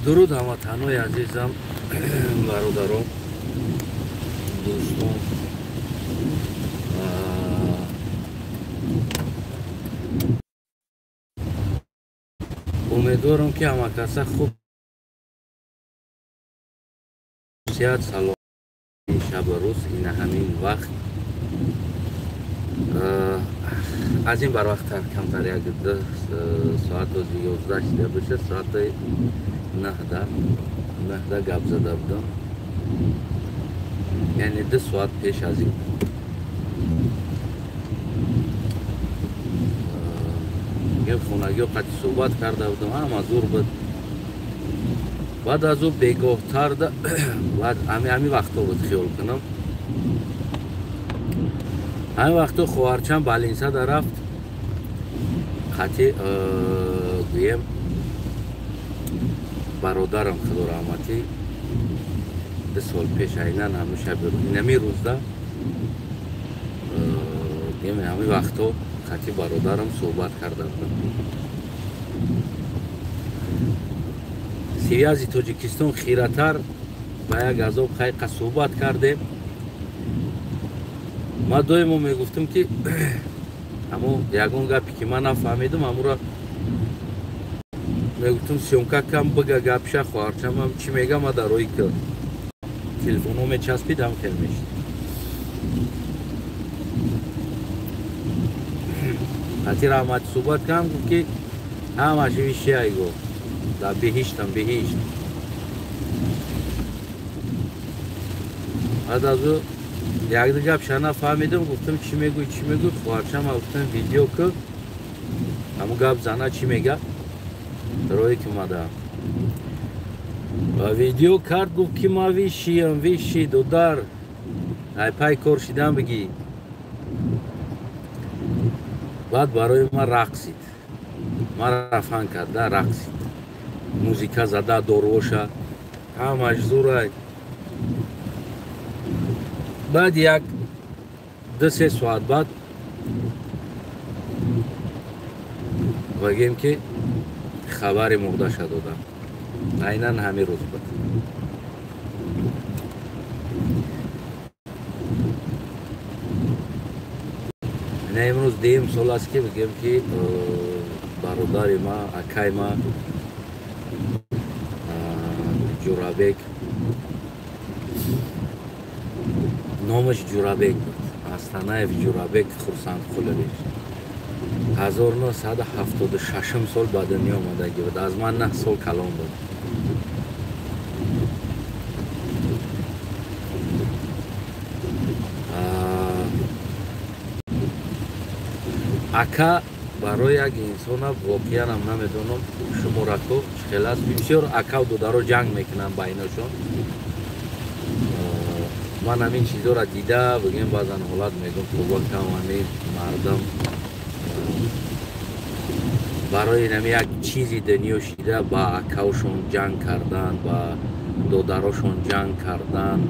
Дуруд ҳамватанои азизам, бародарон, дӯстон. Умедворам, ки ҳама каса хуб, сиҳат, салом. Шабу рӯз ина ҳамин вақт, аз ин барвақттар камтар, як ду соат, ози 11 шида бошад, соати 9-да гап зада будам, яъне 2 соат пеш аз ин. Хонагиҳо қати суҳбат карда будам, ҳама зур буд. Баъд аз ӯ бегоҳтар, баъд ҳами вақтҳо буд, хиёл кунам, ҳамин вақтҳо хоҳарчам балинсада рафт, қати гӯем бародарам, худо раҳматӣ, 2 сол пеш, айнан ҳами шаби инами рӯзда, гӯем ҳамин вақтҳо қати бародарам суҳбат карда будам. Связи Тоҷикистон хиратар ба як азоб хайқа суҳбат кардем. Ман доимо мегуфтам, ки ҳамо ягон гапе ки ман нафаҳмидам, ҳамура мегуфтам, съёмка кам, бига гапша. Хоҳарчамам чӣ мега, ма дар роҳи ки телефонҳо мечаспид, ҳам хел мешид. Қати раҳмати суҳбат кардам, гуфт, ки ҳамаш вишиай, гуфт, дар беҳиштам, беҳишт. Баъд аз ӯ якду гапша нафаҳмидам, гуфтам, чӣ мегӯй, чӣ мегӯй? Хоҳарчама гуфтам, видео ку, ҳамун гап зана чӣ мега, роҳе ки омада ва видео кард, гуфт, ки ма вишиям, виши додар, ай пай кор шидан бигӣ. Баъд барои ман рақсид, ман рафан карда рақсид, музика зада, дорвоша ҳамаш зурай. Баъд як ду се соат баъд вагем, ки хабари мурдаша додам, айнан ҳамин рӯз буд. Ина имрӯз дуюм сол аст, ки бигем, ки бародари ма, акай ма Ҷурабек, номаш Ҷурабек буд, Астанаев Ҷурабек Хурсандқулович, 1976-ум сол ба дунё омадагӣ буд, аз ман 9 сол калон буд. Ака барои як инсона воқеанам намедонам, шуморако чӣ хел аст, бисёр акав додаро ҷанг мекунанд байношон. Ман ҳамин чизҳоро дида, бигем, баъзан ҳолат мегӯм, тоба кам, ҳамин мардам барои нами як чизи дунё шида ба акавшон ҷанг кардан, ба додарошон ҷанг кардан,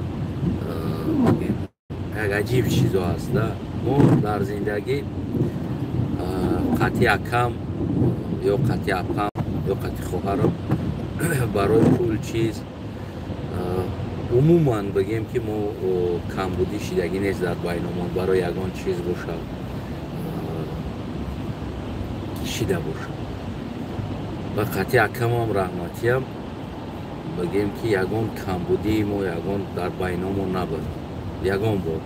як аҷиб чизо ҳаст да. Мо дар зиндагӣ қати акам ё қати апам ё қати хоҳарам барои пул, чиз, умуман бигем, ки мо камбудӣ шидагӣ нест дар байномон, барои ягон чиз бошад, шида бошад. Ва қати акамам раҳматиям, бигем, ки ягон камбудии мо ягон дар байномон набуд ягон бор.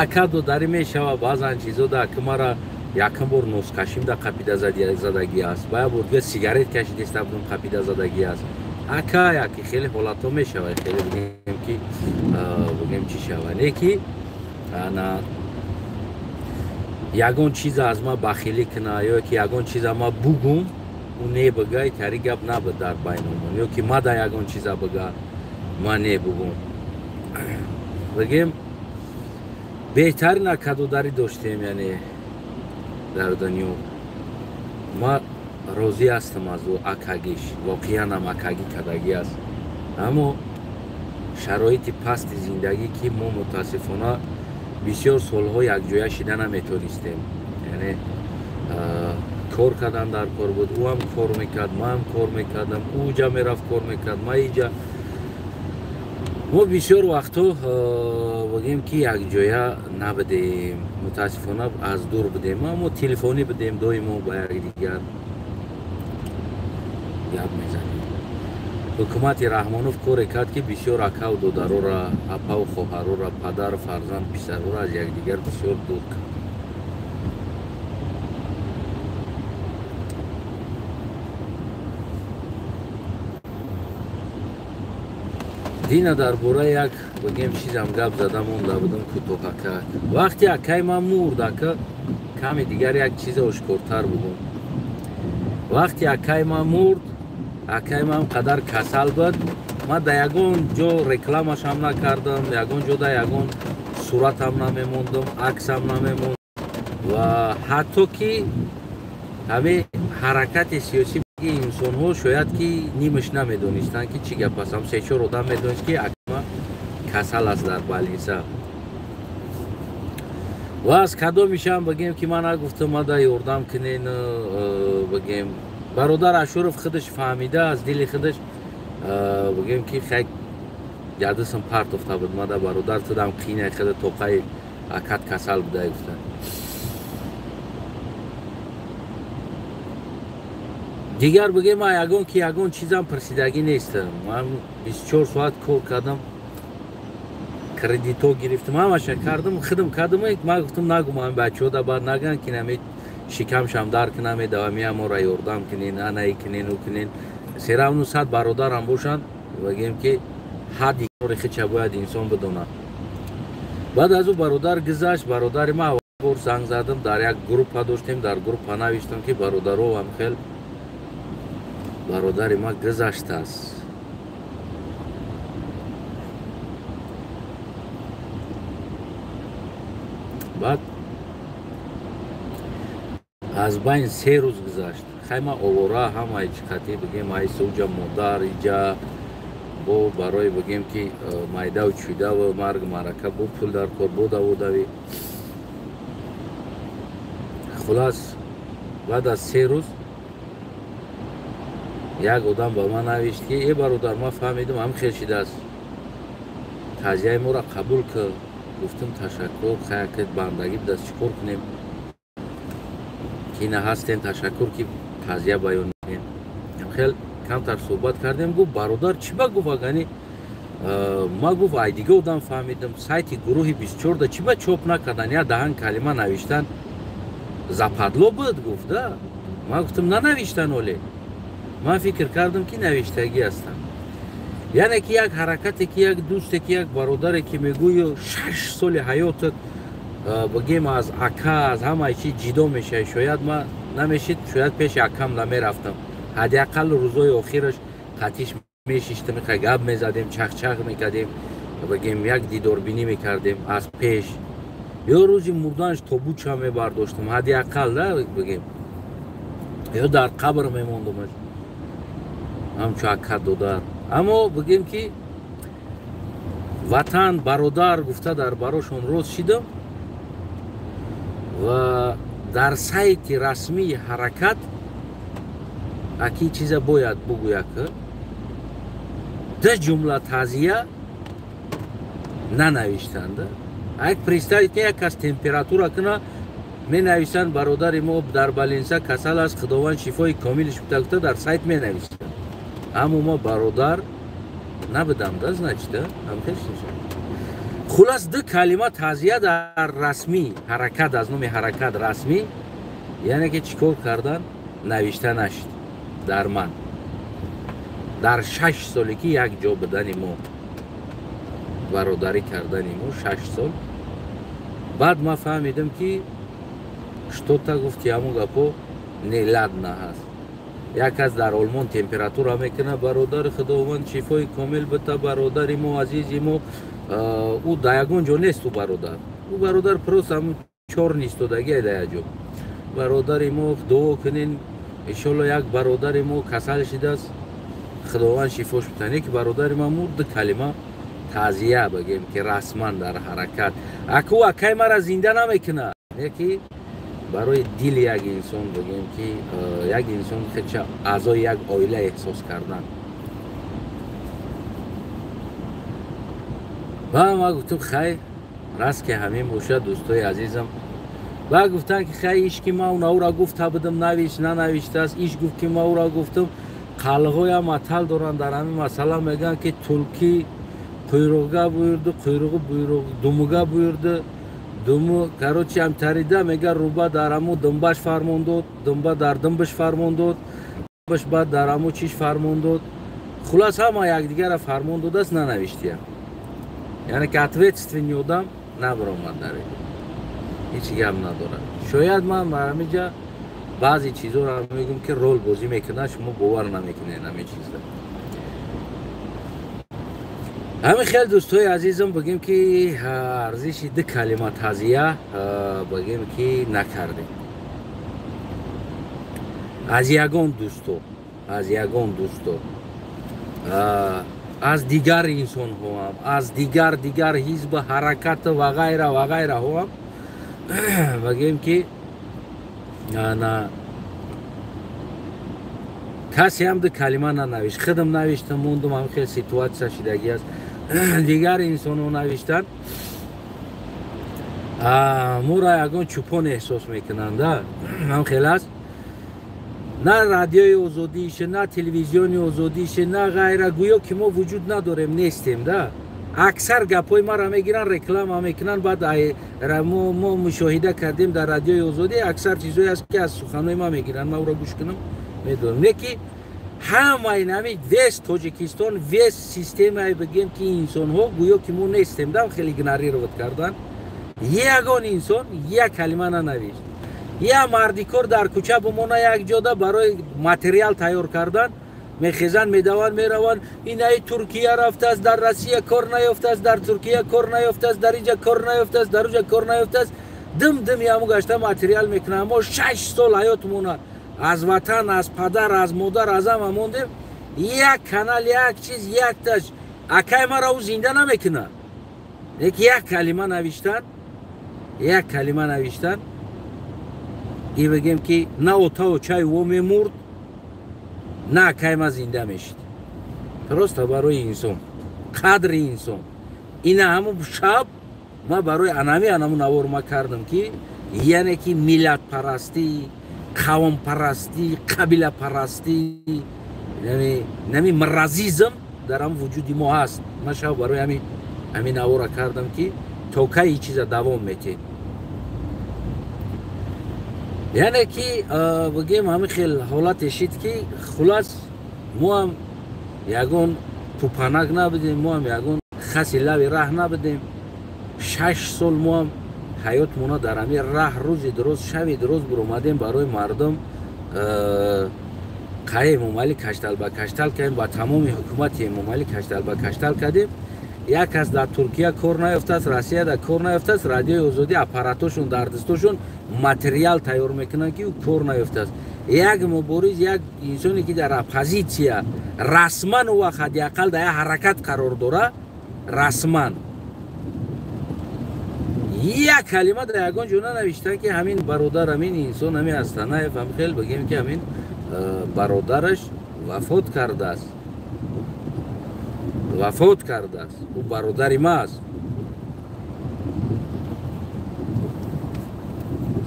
Ака додарӣ мешава баъзан чизо да, ака мара якум бор носкашим да қапида задагӣ аст, ба як бор дига сигарет кашидеста будам, қапида задагӣ аст. Ака яки хеле ҳолатҳо мешава, хеле бигем, ки бигем чӣ шава, не ки ана ягон чиза аз ма бахилӣ куна ё ки ягон чиза ма бугум, ӯ не бигай, тари гап набуд дар байномон, ё ки ма да ягон чиза бига, ма не бугум. Бигем, беҳтарин акадодарӣ доштем, яъне дар дунё ма розӣ ҳастам аз ӯ акагиш, воқеанам акагӣ кардагӣ аст. Аммо шароити пасти зиндагӣ, ки мо мутаассифона бисёр солҳо якҷоя шида наметонистем, яъне Кор кардан дар кор буд, ӯ ҳам кор мекард, ман ҳам кор мекардам, ӯ ҷа мерафт кор мекард, ман иҷа. Мо бисёр вақтҳо бигем ки якҷоя набудем, мутаассифона аз дур будем, аммо телефонӣ будем, доимо ба якдигар гап мезанем. Ҳукумати Раҳмонов коре кард, ки бисёр акаву додарора, апаву хоҳарора, падару фарзанд, писарора аз якдигар бисёр дур кард. Дина дар бораи як бигем чизам гап зада монда будам кӯтоҳака. Вақте акай ман мурд, ака каме дигар як чиза ошкортар бугум. Вақте акай ман мурд, акай ман қадар касал буд, ман дар ягон ҷо рекламашам накардам, ягон ҷо дар ягон суратам намемондам, аксам намемондам ва ҳатто ки ҳамин ҳаракати сиёсӣ инсонҳо шояд ки нимаш намедонистанд ки чӣ гап аст. Ҳам се-чор одам медонист ки акма касал аст дар балниса. Ва аз кадомишам бигем ки ман нагуфтам мада ёрдам кунен, бигем бародар Ашуров худаш фаҳмида аз дили худаш бигем ки хай ядисам партофта буд, мада бародар тудам қинай худа тоқаи акат касал будай гуфта. Дигар бигем ман ягон ки ягон чизам пурсидагӣ нестам. Ман 24 соат кор кардам, кредито гирифтам, ҳамаша кардам, худам кардам. Ман гуфтам нагум ҳамин бачаҳо да баъд наган ки наме шикамшам дарк намедава, меамора ёрдам кунен, анаи кунен, ӯ кунен. Серавну сад бародарам бошанд, бигем ки ҳадди кори худша бояд инсон бидонад. Баъд аз ӯ бародар гузашт, бародари ман бор занг задам, дар як группа доштем, дар группа навиштам ки бародаро ҳам хел бародари ман гузаштааст. Баъд аз байн 3 рӯз гузашт. Хай ман овора ҳамаи чиқатӣ бигем айса уҷа модар иҷа бо барои бигем ки майдаву чӯйдаву марг маърака бо пул дар кор бо даводави. Хулас баъд аз 3 рӯз як одам ба ман навишт ки э бародар, ман фаҳмидам ҳам хел шидааст, тазияи моро қабул кар. Гуфтам ташаккур, хаякет бандагӣ будаст, чӣ кор кунем ки на ҳастен, ташаккур ки тазия баён мекунем. Хел камтар суҳбат кардем, гуфт бародар чӣ ба гуфт агани ма гуфт ай дига одам фаҳмидам, сайти гурӯҳи 24-да чӣ ба чоп накардан, я даҳан калима навиштан западло буд, гуфт да. Ман гуфтам нанавиштан оле. Ман фикр кардам ки навиштагӣ ҳастам. Яъне ки як ҳаракате ки як дӯсте ки як бародаре ки мегӯю 6 соли ҳаётат бигем аз ака аз ҳамаи чи ҷидо мешавӣ, шояд ман намешид, шояд пеши акам намерафтам, ҳадди ақал рӯзои охираш қатиш мешиштам, гап мезадем, чахчах мекардем, бигем як дидорбинӣ мекардем аз пеш, ё рӯзи мурданаш тобутша мебардоштам, ҳадди ақал да бигем, ё дар қабр мемондамаш ҳамчун ака додар. Аммо бигем ки ватан бародар гуфта дар барошон роз шидам ва дар сайти расмии ҳаракат аки чиза бояд бугӯяд ки ду ҷумла тазия нанавиштанд. Як представить як кас температура куна менависанд бародари мо дар балинса касал аст, худованд шифои комилиш бита гуфта дар сайт менависанд. Аммо мо бародар набудам да, значит, да? Хулас ду калима тазия дар расмӣ ҳаракат аз номи ҳаракат расмӣ, яъне ки чӣ кор кардан навишта нашид дар ман. Дар 6 соле ки як ҷо будани мо, бародарӣ кардани мо 6 сол. Баъд ман фаҳмидам ки что-то гуфти ҳамон гапо неладна ҳаст. Як кас дар Олмон температура мекунад, бародари худованд шифои комил бита, бародари мо, азизи мо, ӯ дар ягон ҷо нест. Ӯ бародар просто ҳамун чор нистодагие дар як ҷо. Бародари мо дуо кунен, иншолло як бародари мо касал шидааст, худованд шифош бита. Не ки бародари ма мурд, ду калима тазия бигем ки расман дар ҳаракат. Аку акай мара зинда намекунад, не ки Барои дили як инсон бигем ки як инсон хеча аъзои як оила эҳсос кардан. Ва ма гуфтам хай раст ки ҳамин бошад дӯстои азизам. Ва гуфтанд ки хай иш ки ма унаро гуфта будам навишт нанавиштааст, иш гуфт ки ма уро гуфтам. Қалғоям матал доранд дар ҳамин масъала, мегӯянд ки тулки қуйруғга буюрду, қуйруғи буйруғ думуга буюрду, думу короче ҳамтарида мега руба дар ҳаму думбаш фармон дод, думба дар думбаш фармон дод, думбаш баъд дар ҳаму чиш фармон дод. Хулас ҳама якдигарро фармон додааст, нанавиштия. Яъне ки ответственный одам набаромад дар ин. Ҳеҷ гап надорад. Шояд ман бар ҳамин ҷа баъзе чизоро мегӯм ки рол бозӣ мекунад, шумо бовар намекунед ҳамин чизда. Ҳамин хел дӯстои азизам бигем ки арзиши ду калима тазия бигем ки накардем. Аз ягон дӯсто, аз ягон дӯсто, аз дигар инсонҳоам, аз дигар ҳизб, ҳаракат ва ғайра ва ғайраҳоам бигем ки на касе ҳам ду калима нанавишт. Худам навиштам, мондум, ҳам хел ситуатсия шидагӣ аст. Дигар инсонҳо навиштанд, моро ягон чӯпон эҳсос мекунанд, ҳам хел аст. На радиои озодише, на телевизиони озодише, на ғайра, гӯё ки мо вуҷуд надорем, нестем да. Аксар гапҳои маро мегиранд, реклама мекунанд. Баъд мо мушоҳида кардем дар радиои озодӣ аксар чизое аст ки аз суханҳои ма мегиранд, ман ӯро гӯш кунам медонам. Не ки ҳамаи нами весь Тоҷикистон, весь системае бигем ки инсонҳо гӯё ки мо нестем, дам хеле игнорировать кардан. Ягон инсон як калима нанавишт. Я мардикор дар кӯча бимона як ҷода барои материал тайёр кардан мехезанд, медаванд, мераванд. Инаи Туркия рафтааст, дар Россия кор наёфтааст, дар Туркия кор наёфтааст, дар инҷа кор наёфтааст, дар уҷа кор наёфтааст. Дим дим яму гашта материал мекунанд. Мо 6 сол ҳаётмона аз ватан, аз падар, аз модар, аз ҳама мондем. Як канал, як чиз, якташ акай маро ӯ зинда намекунад. Леки як калима навиштан, як калима навиштан и бигем ки на отау чай во мемурд, на акай ма зинда мешид. Просто барои инсон, қадри инсон. Ина ҳамун шаб ма барои анами анаму навор ма кардам ки яъне ки миллатпарастӣ, қавмпарастӣ, қабилапарастӣ, яъне нами мразизм дар ҳам вуҷуди мо ҳаст. Ман шаб барои ҳамин навора кардам ки то кай ин чиза давом метиҳед. Яъне ки бигем ҳамин хел ҳолате шид ки хулас мо ҳам ягон пупанак набудем, мо ҳам ягон хаси лави раҳ набудем. 6 сол мо ҳам ҳаётмона дар ҳамин раҳ рӯзи дуроз, шаби дуроз буромадем барои мардум қай Эмомалӣ каштал ба каштал кардем, ба тамоми ҳукумати Эмомалӣ каштал ба каштал кардем. Як кас дар Туркия кор наёфтааст, Россия дар кор наёфтааст, радиои озодӣ аппаратошон дар дастошон материал тайёр мекунанд ки ӯ кор наёфтааст. Як мубориз, як инсоне ки дар оппозитсия расман ӯ вақт ҳадди ақал дар як ҳаракат қарор дора, расман як калима дар ягон ҷо нанавиштанд ки ҳамин бародар, ҳамин инсон, ҳамин Астанаев ҳам хел бигем ки ҳамин бародараш вафот кардааст, вафот кардааст, ӯ бародари ма аст.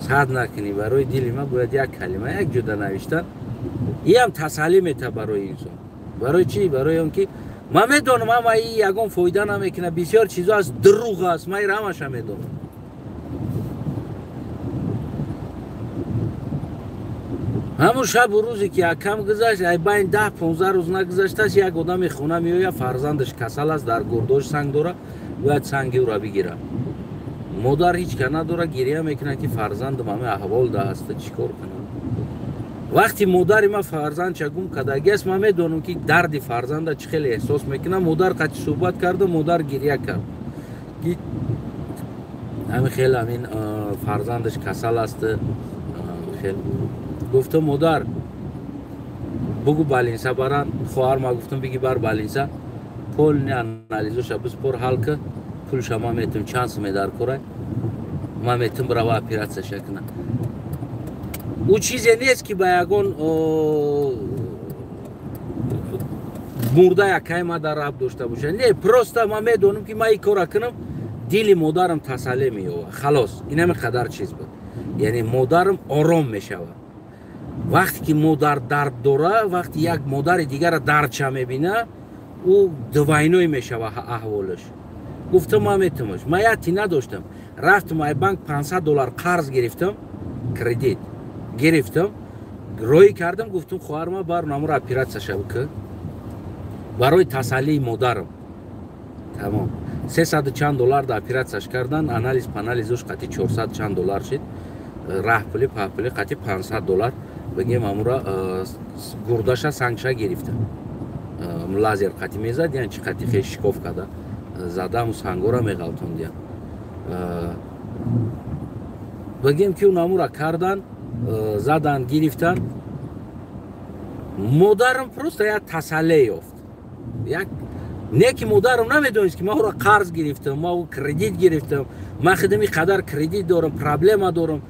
Сад накунӣ, барои дили ма бояд як калима як ҷода навиштан. Иам тасаллӣ мета барои инсон. Барои чӣ? Барои он ки ман медонам ама и ягон фоида намекунад, бисёр чизо аст дурӯғ аст, ман ира ҳамаша медонам. Ҳамун шабу рӯзе ки акам гузашт, ай байн 10-15 рӯз нагузаштааст, як одами хона меояд, фарзандаш касал аст, дар гурдош санг дорад, бояд санги ӯро бигирад. Модар ҳеҷ ка надорад, гирия мекунад ки фарзандам ҳамин аҳвол да ҳаста, чӣ кор кунам? Вақти модари ман фарзандча гум кардагиаст, ман медонам ки дарди фарзанда чӣ хеле эҳсос мекунам. Модар қати суҳбат карду, модар гирия кард ки ҳамин хел ҳамин фарзандаш касал аст. Хел гуфтам модар бугу балинса баран, хоҳар ма гуфтам биги бар балинса, полни анализоша биспор ҳал ка, пулша ман метум чанд суме дар корай, ман метум бирава оператсияша кунам. Ӯ чизе нест ки ба ягон мурда якай ма дар раб дошта боша. Не, просто ман медонам ки ман ин кора кунам, дили модарам тасаллӣ меёбад. Халос, инами қадар чиз буд. Яъне модарам ором мешавад. Вақте ки модар дард дора, вақте як модари дигара дардша мебина, ӯ двойной мешава аҳволаш. Гуфтам ман метавонам. Ман яти надоштам. Рафтам ай банк $500 қарз гирифтам, кредит гирифтам, рӯй кардам, гуфтам хоҳарма бар намура оператсия шав ки барои тасаллии модарам. Тамом. 300 чанд доллар да оператсияш кардан, анализ панализуш қати 400 чанд доллар шид. Раҳпули папули қати $500 бигем амура гурдаша сангша гирифтам. Лазер қати мезад, яъне чи қати хеш шикоф када задаму сангора меғалтондиям. Бигем ки унамура кардан, задан, гирифтан. Модарам просто як тасаллӣ ёфт. Як не ки модарам намедонист ки ман ӯро қарз гирифтам, ман ӯ кредит гирифтам, ман худам ин қадар кредит дорам, проблема дорам.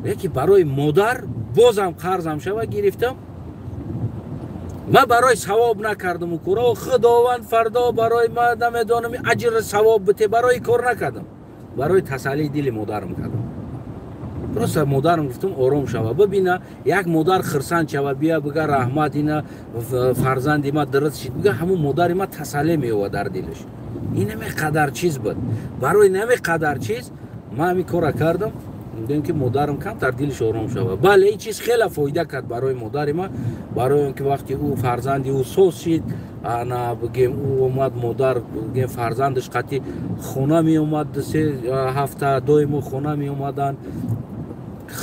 Яки барои модар бозам қарзам шава гирифтам. Ман барои савоб накардам ӯ кора. Худованд фардо барои ман намедонам аҷр савоб бите, барои кор накардам. Барои тасаллии дили модарам кардам. Просто модарам гуфтам ором шава, бибина як модар хирсанд шава, бия бига раҳмат ина фарзанди ма дуруст шид, бига ҳамун модари ма тасаллӣ меёвад дар дилаш. Ин ҳаме қадар чиз буд. Барои ин ҳаме қадар чиз ман ҳамин кора кардам. Мегӯям ки модарам камтар дилаш ором шава. Бале, ин чиз хеле фоида кард барои модари ма, барои он ки вақте ӯ фарзанди ӯ соз шид, ана бигем ӯ омад, модар бигем фарзандаш қати хона меомад, 3 ҳафта доимо хона меомаданд,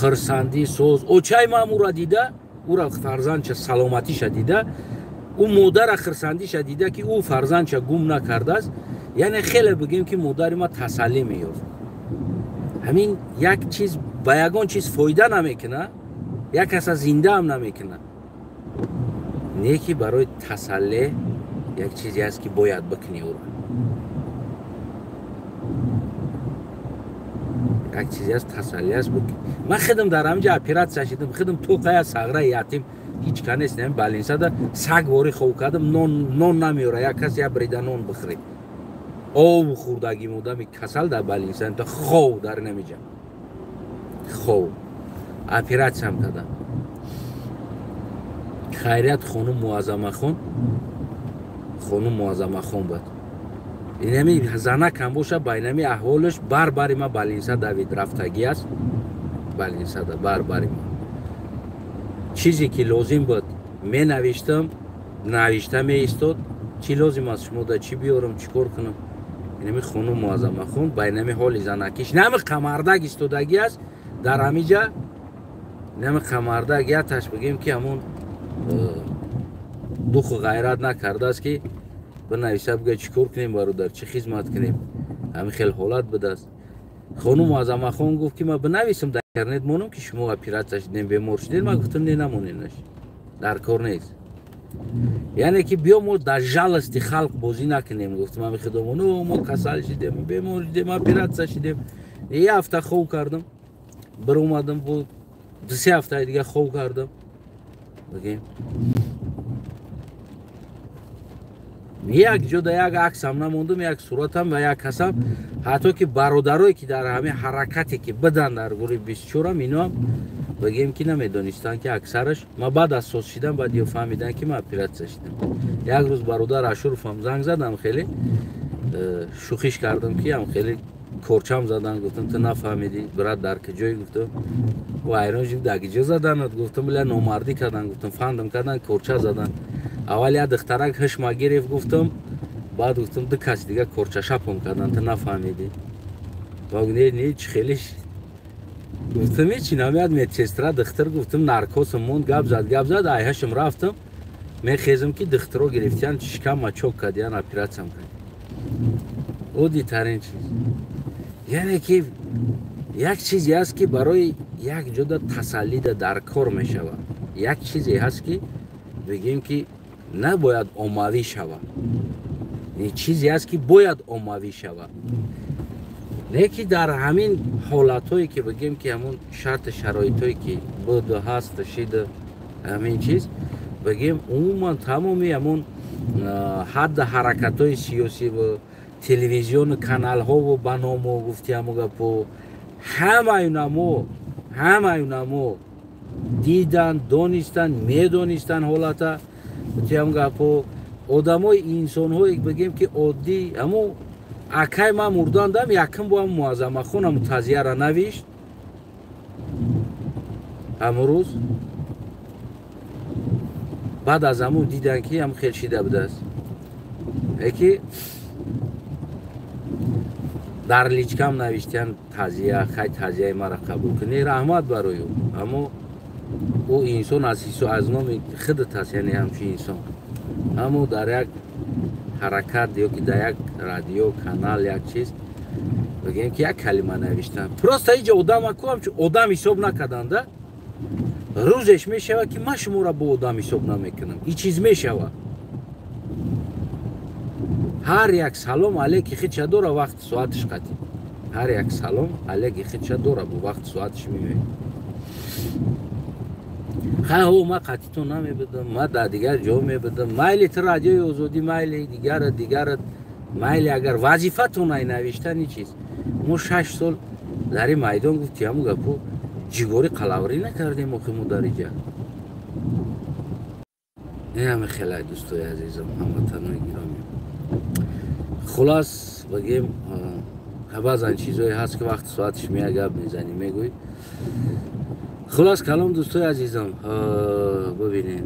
хирсандӣ соз. Очаи ман ӯра дида, ӯра фарзандча саломатиша дида, ӯ модара хирсандиша дида ки ӯ фарзандча гум накардааст. Яъне хеле бигем ки модари ма тасаллӣ меёфт. Ҳамин як чиз ба ягон чиз фоида намекуна, як каса зиндаам намекуна. Не ки барои тасаллӣ як чизе аст ки бояд бикунӣ ӯро. Як чизе аст, тасаллӣ аст бикунӣ. Ман худам дар ҳаминҷа оператсия шидам, худам тоқая сағраи ятим ҳеҷ ка нест, ҳамин балинсада саг ворӣ хов кардам, нон намеёра, як кас як брида нон бихӯред. Об хӯрдагим одами касал дар балинса, то хов дар намеҷа. Хов. Оператсиям кардам. Хайрият хонум Муаззамахон, хонум Муаззамахон буд. Инами занакам боша, ба инами аҳволаш барбари ма балинса давид рафтагӣ аст. Балинсада барбари ма. Чизе ки лозим буд, менавиштам, навишта меистод. Чӣ лозим аст шумо да чӣ биёрам, чӣ кор кунам? Инами хонум Муаззамахон ба инами ҳоли занакиш, инами қамардак истодагӣ аст дар ҳамиҷа, инами қамардак яташ бигем ки ҳамон духу ғайрат накардааст ки бинависа бига чӣ кор кунем бародар, чӣ хизмат кунем. Ҳамин хел ҳолат будааст. Хонум Муаззамахон гуфт ки ман бинависам дар интернет монам ки шумо оператсия шудем, бемор шудем. Ман гуфтам не, намоненаш, дар кор нест. Яъне ки биё мо дар жалости халқ бозӣ накунем. Гуфтам ҳамин худомон, о мо касал шудем, бемор шудем, оператсия шудем. Як ҳафта хов кардам, биромадам, бо 2-3 ҳафтаи дига хов кардам. Бигем як ҷода як аксам намондум, як суратам ва як касам, ҳатто ки бародарое ки дар ҳамин ҳаракате ки бидан дар гурӯҳи 24-ам, иноам бигем ки намедонистанд ки аксараш. Ман баъд аз соз шидан, баъд ё фаҳмидан ки ман оператсия шидам. Як рӯз бародар Ашуровам занг задам, хеле шӯхиш кардам ки ам хеле корчам задан, гуфтам ту нафаҳмидӣ брат дар куҷое, гуфтам ва айрон шуд, дар куҷо заданат, гуфтам бля номардӣ кардан, гуфтам фандам кардан, корча задан. Аввал як духтарак ҳушма гирифт, гуфтам, баъд гуфтам ду каси дига корча шапом кардан, ту нафаҳмидӣ. Ва не, не, чӣ хеле гуфтам ҳечи намеяд, медсестра духтар, гуфтам наркосам монд, гап зад, гап зад, ай ҳашм рафтам, мехезам ки духтаро гирифтиян, шикамма чок кардиян, оператсиям кард. Оддитарин чиз. Яъне ки як чизе ҳаст ки барои як ҷода тасаллида дар кор мешавад. Як чизе ҳаст ки бигем ки набояд оммавӣ шавад. Чизе ҳаст ки бояд оммавӣ шавад. Не ки дар ҳамин ҳолатҳое ки бигем ки ҳамун шарту шароитҳое ки буду ҳаст шиду ҳамин чиз бигем умуман тамоми ҳамун ҳадди ҳаракатҳои сиёсӣ ва телевизиону каналҳову ба ному гуфти ҳаму гапо ҳамаи унамо дидан, донистан, медонистан ҳолата гуфти ҳаму гапо одамои инсонҳое бигем ки оддӣ ҳаму акай ман мурдандам якм бо ҳам Муаззамахон ҳаму тазияра навишт ҳамун рӯз. Баъд аз ҳамун дидан ки ҳам хел шида будааст. Яки дар личкам навиштиям тазия, хай тазияи маро қабул кунӣ, раҳмат барои ӯ. Аммо ӯ инсон аз ҳисо аз номи худат аст, яъне ҳамчун инсон. Аммо дар як ҳаракат ё ки дар як радио канал як чиз бигем ки як калима навиштан. Просто иҷа одамаку ҳамчун одам ҳисоб накарданда рӯзеш мешавад ки ман шуморо бо одам ҳисоб намекунам. Ин чиз мешавад. Ҳар як салом алейки худша дора вақти соатиш қатӣ. Ҳар як салом алейки худша дора бо вақти соатиш меояд. Хай ҳо ман қатитон намебудам, ман дар дигар ҷо мебудам. Майли ту радиои озодӣ, майли дигарат дигарат, майли агар вазифатон ай навиштани чиз. Мо 6 сол дар ин майдон гуфти ҳамун гапо ҷигорӣ қалаврӣ накардем охи мо дар иҷа. Ин ҳама хелай дӯстои азизам, ҳамватанои гиромӣ. Хулас бигем баъзан чизое ҳаст ки вақти соатиш мея гап мезанӣ мегӯӣ. Хулас калом дӯстои азизам, бибинед,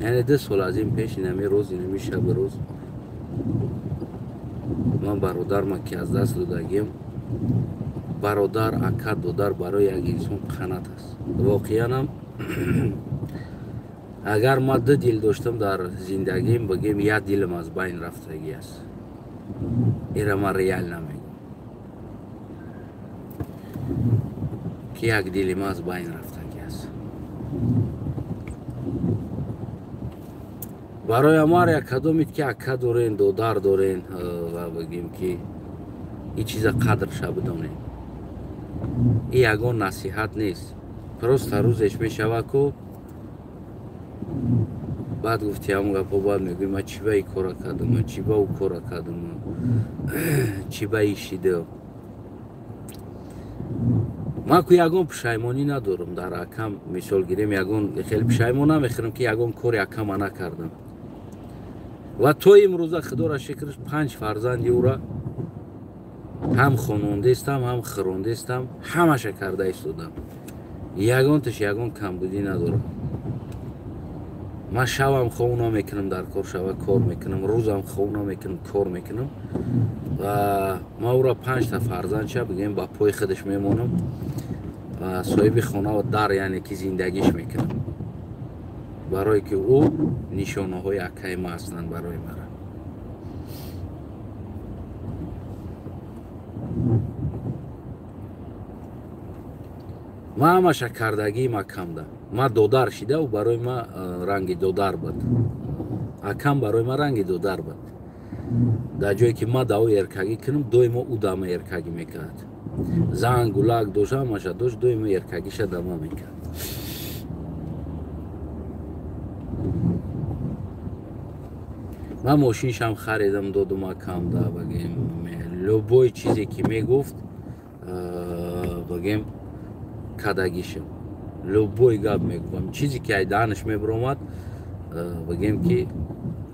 яъне 2 сол аз ин пеш инами рӯз, инами шаби рӯз ман бародарма ки аз даст додагием, бародар, ака, додар барои як инсон қанат аст. Воқеанам агар ман 2 дил доштам дар зиндагиам, бигем як дилам аз байн рафтагӣ аст. Ира ман реал намегӯям ки як дили ман аз байн рафтагӣ аст. Барои ҳар як кадомит ки ака дорен, додар дорен ва бигем ки ин чиза қадрша бидонед. Ин ягон насиҳат нест. Просто рӯзеш мешавад ку баъд гуфти ҳамон гапо, баъд мегӯӣ ман чӣ ба ин кора кардам, ман чӣ ба ӯ кора кардам, чӣ ба ин шида. Ман ку ягон пушаймонӣ надорам дар акам, мисол гирем ягон хеле пушаймон намехӯрам ки ягон кори акама накардам. Ва то имрӯза худоро шукр 5 фарзанди ӯра ҳам хонондестам, ҳам хӯрондестам, ҳамаша карда истодам. Ягонташ ягон камбудӣ надорам. Ман шавам хов намекунам, дар кор шава кор мекунам, рӯзам хов намекунам, кор мекунам. Ва ман ӯра 5 та фарзандша бигем ба пои худаш мемонам ва соҳиби хона ва дар, яъне ки зиндагиш мекунам. Барое ки ӯ нишонаҳои акаи ман ҳастанд барои мара. Ман ҳамаша кардагиим акамда. Ман додар шида, ӯ барои ман ранги додар буд. Акам барои ман ранги додар буд. Дар ҷое ки ман да ӯ эркагӣ кунам, доимо ӯ да ман эркагӣ мекард. Занг, гулак дошт, ҳамаша дошт, доимо эркагиша да ман мекард. Ман мошиншам харидам, додум акамда, багем любой чизе ки мегуфт, багем кадагишам. Любой гап мегуфтам, чизе ки ай даҳанаш мебаромад, багем ки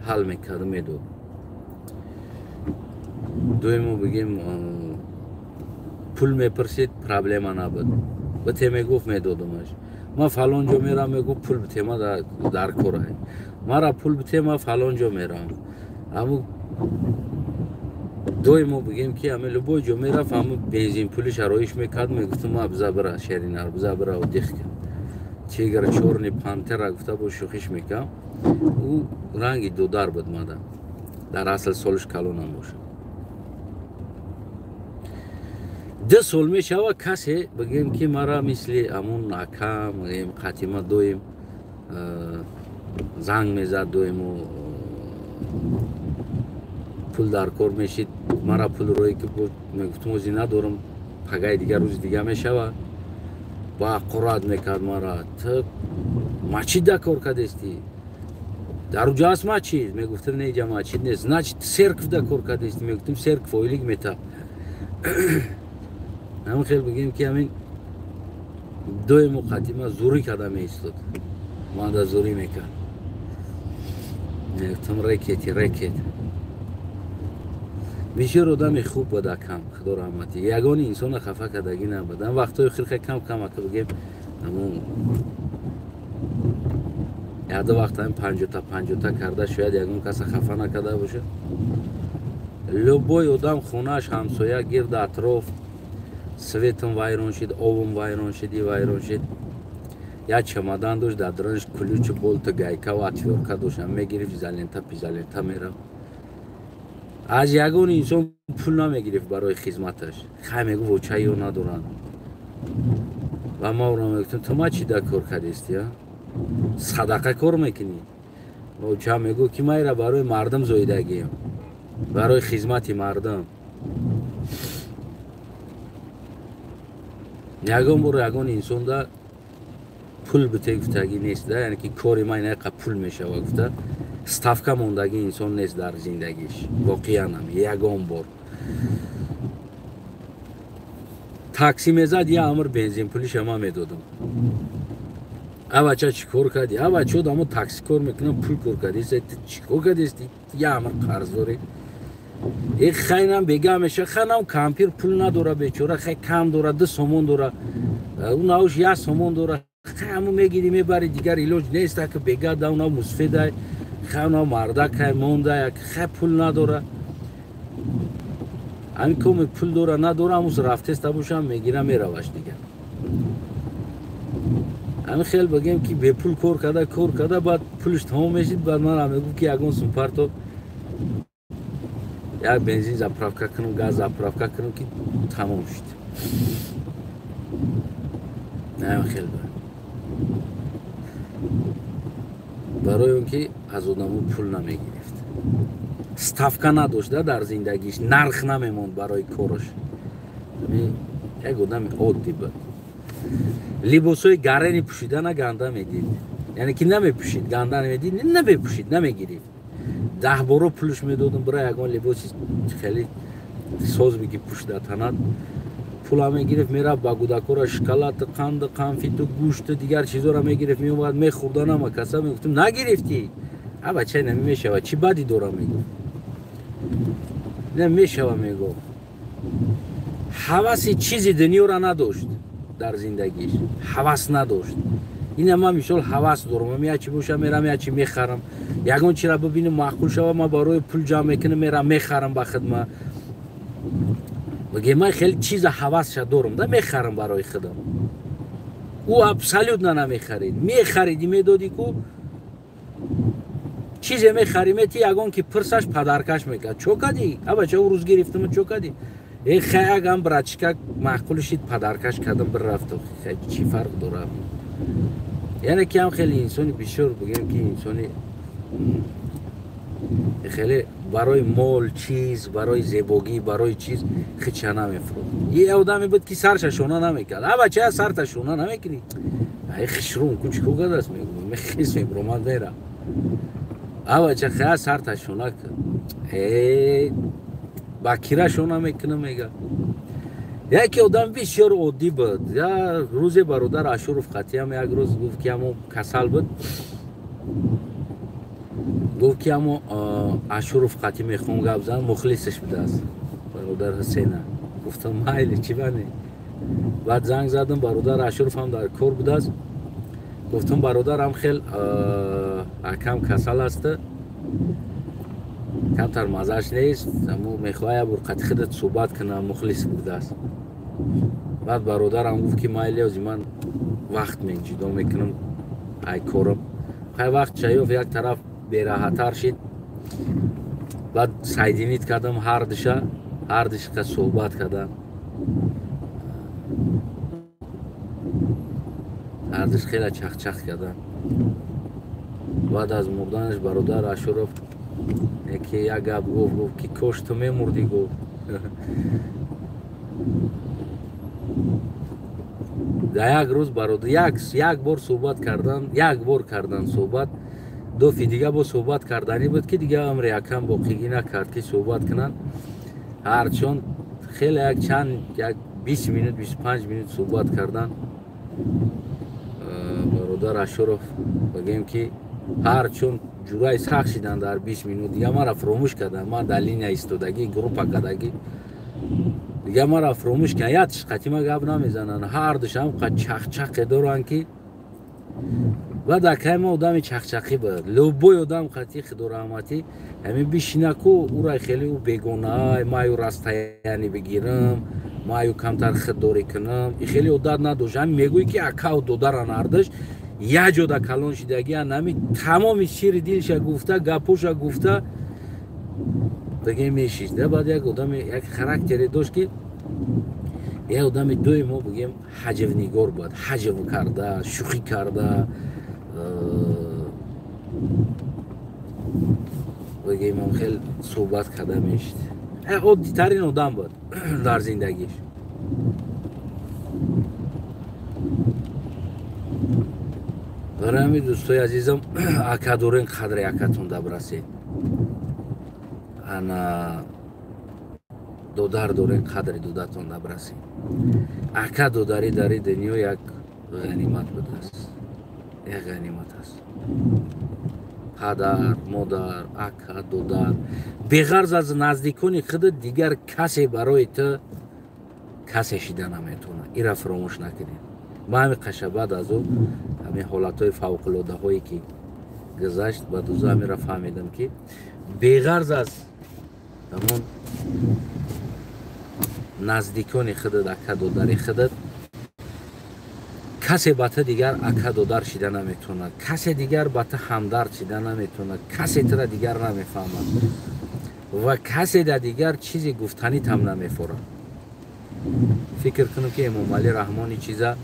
ҳал мекард, медод. Доимо бигем пул мепурсид, проблема набуд. Бите мегуфт, медодумаш. Ман фалон ҷо мерам, мегуфт пул бите, ман дар кор ай. Мара пул бите, ман фалон ҷо мерам. Аммо доимо бигем ки ҳама любой ҷо мерафт, ҳама бензин пулиш ароиш мекард, мегуфтам ман биза бира Шеринар, биза бира одих кун. Тигр, чорни пантера гуфта бо шӯхиш мекард. Ӯ ранги додар буд мада. Дар асл солиш калонам бошад. 2 сол мешава касе бигем ки мара мисли ҳамун акам, бигем қатима доим занг мезад, доимо Пул дар кор мешид, мара пул рое ки мегуфтум ози надорам, пагаи дигар рӯзи дига мешава. Ба қурат мекард мара. Ту мачид да кор кардести? Дар уҷа аст мачид? Мегуфтам не, иҷа мачид нест. Значит, церкв да кор кардести? Мегуфтам церкв ойлик мета. Ҳамин хел бигем ки ҳамин доимо қатима зурӣ карда меистод. Ман да зурӣ мекард. Мегуфтам рекети, рекет. Бисёр одами хуб буд акам, худо раҳматӣ. Ягони инсона хафа кардагӣ набуд. Ам вақтҳои хирха кам кам ака бигем, ҳамун якду вақт ҳамин панҷота панҷота карда, шояд ягон каса хафа накарда бошад. Любой одам хонааш, ҳамсоя, гирд атроф, светам вайрон шид, обам вайрон шид, и вайрон шид. Як чамадан дошт, дар дарунаш ключу, болту, гайка ва отвёрка дошт. Мегирифт, изолента, пизолента мерафт. Аз ягон инсон пул намегирифт барои хизматаш. Хай мегуфт, оча ё надоранд. Ва ма ӯро мегуфтам, ту ма чӣ да кор кардести, а? Садақа кор мекунӣ? Оча мегуфт, ки ма ира барои мардум зоидагием, барои хизмати мардум. Ягон бор ягон инсонда пул бите гуфтагӣ нест, да, яъне ки кори ма инақа пул мешава гуфта ставка мондагӣ инсон нест дар зиндагиш. Воқеанам ягон бор. Такси мезад, я амр бензин пулиша ма медодам. Авача чӣ кор кардӣ? Авача одамо такси кор мекунам, пул кор кардӣ. Чӣ кор кардисти? Я амр қарз дорӣ. Э хайнам бега меша, ханам кампир пул надора бечора, хай кам дора, 2 сомон дора. Ӯ науш 1 сомон дора. Хай ҳаму мегирӣ мебарӣ, дигар илоҷ нест, ака бега да уна мусфедай. Хай уна мардакай монда, хай пул надора. Ҳамин коми пул дора надора, ҳамуз рафтеста бошам мегира мераваш дигар. Ҳамин хел бигем ки бепул кор карда, кор карда, баъд пулш тамом мешид, баъд манам мегуфт ки ягон сум парто як бензин заправка кунам, газ заправка кунам, ки тамом шуд. Ҳамин хел барои он ки аз одамо пул намегирифт, ставка надошт дар зиндагиш, нарх намемонд барои кораш. Як одами оддӣ буд. Либосҳои гарени пӯшидана ганда медид, яъне ки намепӯшид, ганда намедид, намепӯшид, намегирифт. 10 боро пулш медодам, бира ягон либоси хеле соз биги пӯшида танад. Пула мегирифт, мерафт ба гудакора шоколад, қанд, қанфиту, гӯшту дигар чизоро мегирифт, меомад, мехӯрданама каса мегуфтам нагирифтӣ? А бача намешава, чӣ бадӣ дора мегуфт. Намешава мегуфт. Ҳаваси чизи дунёро надошт дар зиндагиш, ҳавас надошт. Ина ман мисол ҳавас дорам, ман як чи бошам мерам, як чи мехарам. Ягон чиро бибинам маъқул шава, ман барои пул ҷамъ мекунам, мерам мехарам ба хидмат. Бигем ман хеле чиза ҳавасша дорам, да мехарам барои худам. Ӯ абсолютно намехарид. Мехариди медоди ку чизе мехари мети ягон ки пирсаш падаркаш мекард. Чо кардӣ? А бача ӯ рӯз гирифтам, чо кардӣ? Э хай агам братчика маъқул шид, падаркаш кардам, бирафт. Хай чӣ фарқ дорад? Яъне ки ҳам хеле инсони бисёр бигем ки инсони хеле барои мол, чиз, барои зебогӣ, барои чиз хича намефурӯхт. Е одаме буд ки сарша шона намекард. А бача сарта шона намекунӣ? Ай хишрум ку чӣ кор кардааст мегӯм. Мехис мебуромад мера. А бача хая сарта шона кард. Э ба кира шона мекунам мега. Яке одам бисёр оддӣ буд. Я рӯзе бародар Ашуров қатиам як рӯз гуфт ки ҳамо касал буд. Гуфт ки ҳамо Ашуров қатӣ мехоҳам гап занам, мухлисаш будааст бародар Ҳусейна. Гуфтам майли, чӣ бане? Баъд занг задам, бародар Ашуров ҳам дар кор будааст. Гуфтам бародарам хел акам касал аст, камтар маззаш нест, аммо мехоҳад як бор қатӣ худат суҳбат кунам, мухлис будааст. Баъд бародарам гуфт ки майли, ози ман вақт ҷудо мекунам ай корам. Хай вақт чаёф як тараф бераҳаттар шид. Баъд сайдинит кардам ҳар диша, ҳар дишқа суҳбат кардам. Ҳар диш хеле чахчах кардам. Баъд аз мурданаш бародар Ашуров Яке як гап гуфт, ки кош ту мемурдӣ, гуфт. Дар як рӯз бародар як бор суҳбат кардан, як бор кардан суҳбат, дофи дига бо суҳбат карданӣ буд, ки дига амри якам боқигӣ накард, ки суҳбат кунанд. Ҳарчанд хеле як чанд, як 20 минут, 25 минут суҳбат кардан. Бародар Ашуров бигем, ки ҳарчун ҷурай сахт шидан дар 20 минут, дига мара фуромӯш кардам. Ман дар линия истодагӣ, группа кардагӣ, дига мара фуромӯш кардам. Як тишқатима гап намезананд, ҳар душам чақчақе доранд, ки баъд акай ма одами чақчақӣ буд. Любой одам қати худораҳматӣ ҳамин бишина ку, ура хеле ӯ бегонаай, маю расстояние бигирам, маю камтар худдорӣ кунам, и хеле одат надошт. Ҳамин мегӯӣ, ки акау додаран ҳардаш як ҷода калон шидагиан, ҳамин тамоми сири дилша гуфта, гапоша гуфта бигем мешишт. Баъд як одами як характере дошт, ки як одами дуи мо бигем ҳаҷвнигор буд, ҳаҷв карда, шӯхӣ карда, бигем он хел суҳбат карда мешид. Оддитарин одам буд дар зиндагиш. Барои ҳамин, дӯстои азизам, ака дорен, қадри акатон дабрасед, ана додар дорен, қадри додатон дабрасед. Ака додарӣ дар ин дунё як ғанимат будааст, як ғанимат аст. Падар, модар, ака, додар, беғарз аз наздикони худат дигар касе барои ту касе шида наметавонад. Ира фуромӯш накунед. Ма ҳамин қаша баъд аз ӯ ҳамин ҳолатҳои фавқулодаҳое ки гузашт, баъд узо ҳаминро фаҳмидам, ки беғарз аз ҳамон наздикони худат, ака додари худат, касе ба ту дигар ака додар шида наметавонад, касе дигар ба ту ҳамдард шида наметавонад, касе тура дигар намефаҳмад ва касе да дигар чизе гуфтанитам намефорад. Фикр кунам, ки Эмомалӣ Раҳмони чиза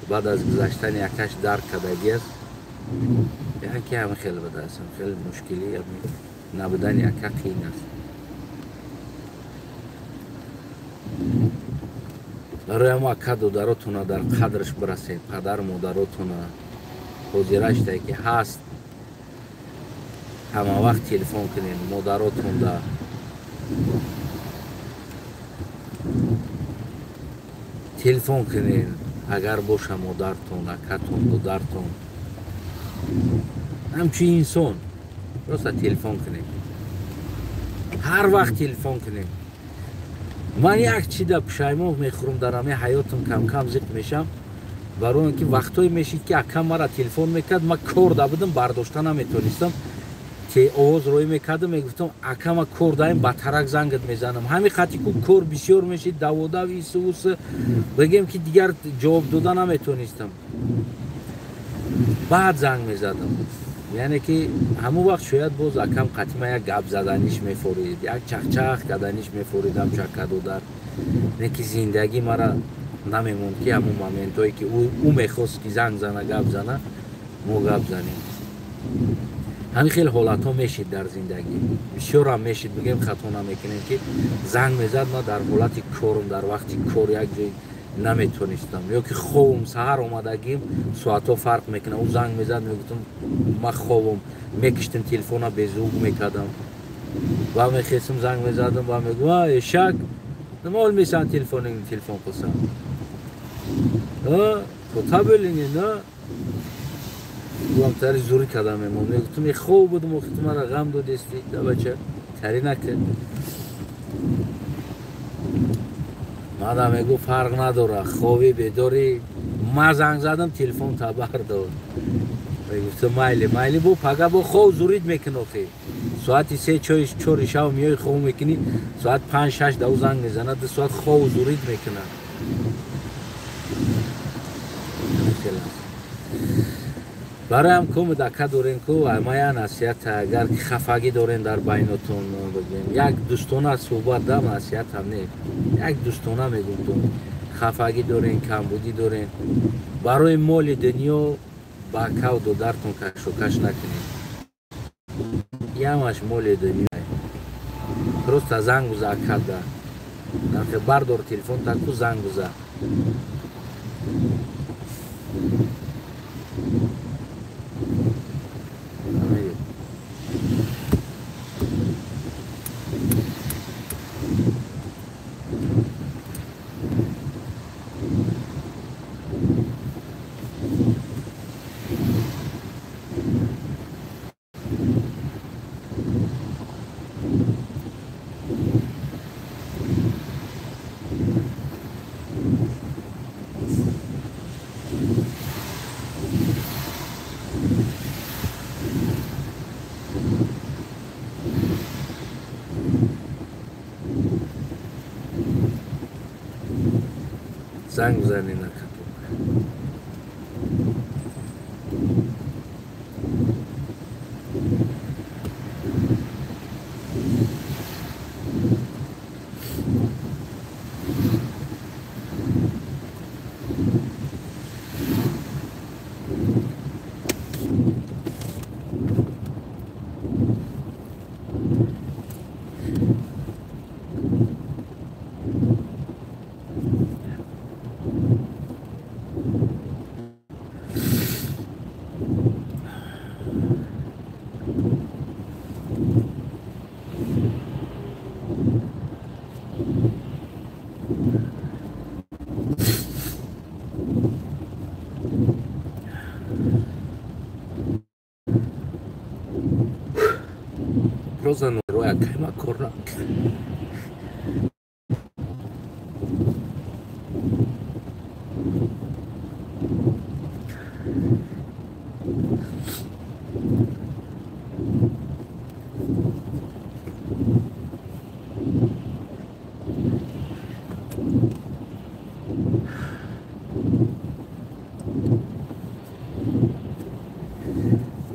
баъд аз гузаштани акаш дарк кардагиаст, яке ҳам хеле будааст, хеле мушкилӣ набудани ака қиин аст. Барои ҳамо ака додаротона дар қадраш бирасед, падар модаротона ҳозираштае ки ҳаст, ҳама вақт телефон кунед модаротонда. Телефон кунед, агар боша модартон, акатон, додартон, ҳамчун инсон просто телефон кунед, ҳар вақт телефон кунед. Ман як чида пушаймон мехӯрам дар ҳамаи ҳаётам, камкам зиқ мешам, барои он ки вақтҳое мешид, ки акам мара телефон мекард, ман кор да будам, бардошта наметонистам, овоз роӣ мекардам, мегуфтам: ака, ма кор даем, ба тарак зангат мезанам. Ҳамин қати ку кор бисёр мешид, даводав, ису усу, бигем ки дигар ҷавоб дода наметонистам, баъд занг мезадам. Яъне ки ҳамон вақт шояд боз акам қатима як гап заданиш мефорид, як чахчах карданиш мефорид, ҳамчун ака додар. Не ки зиндагӣ мара намемонд, ки ҳамон моментҳое ки ӯ мехост, ки занг зана, гап зана, мо гап занем. Ҳамин хел ҳолатҳо мешид дар зиндагӣ, бисёрам мешид, бигем хато намекунем, ки занг мезад, ман дар ҳолати корум, дар вақти кор як ҷой наметонистам, ё ки ховум, саҳар омадагим, соатҳо фарқ мекунад. Ӯ занг мезад, мегуфтам: ман ховум, мекиштам телефона, безук мекардам ва мехестам, занг мезадам ва мегӯм: эшак, nima olmaysan telefoningni, telefon qilsam, to'ta bo'ling endi. Ulam tari зури кардам, мемон, мегуфтам: хов будам, охи ту мара ғам додести, бача, тари накард. Мада мегӯ: фарқ надора, ховӣ, бедорӣ, ма занг задам, телефон табар дод. Мегуфтам: майли, майли, бо пага бо хов зурид мекун, охи соати 3, 4 шав меои, хов мекунӣ, соат 5, 6 да ӯ занг мезанад, 2 соат хов зурид мекунад. Барои ҳам комид ака дорем ку, ма я насиҳат, агар хафагӣ дорем дар байнотон, бигем як дӯстона суҳбат да, насиҳатам не, як дӯстона мегумтон, хафагӣ дорем, камбудӣ дорем, барои моли дунё ба акав додартон кашокаш накунед. Ямаш моли дунё. Просто занг биза акада. Нахе бардор телефон таку занг биза. Занг бизанед накаток. Просто роя кайма корна.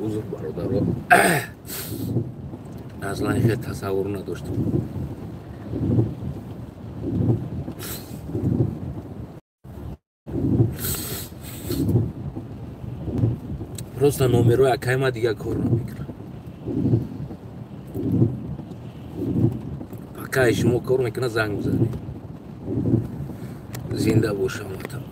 Узр бародаро. Аслан хел тасаввур надоштам. Просто номерои акайма дига кор намекунад. Акай шумо кор мекунад, занг бизанед. Зинда бошам ватан.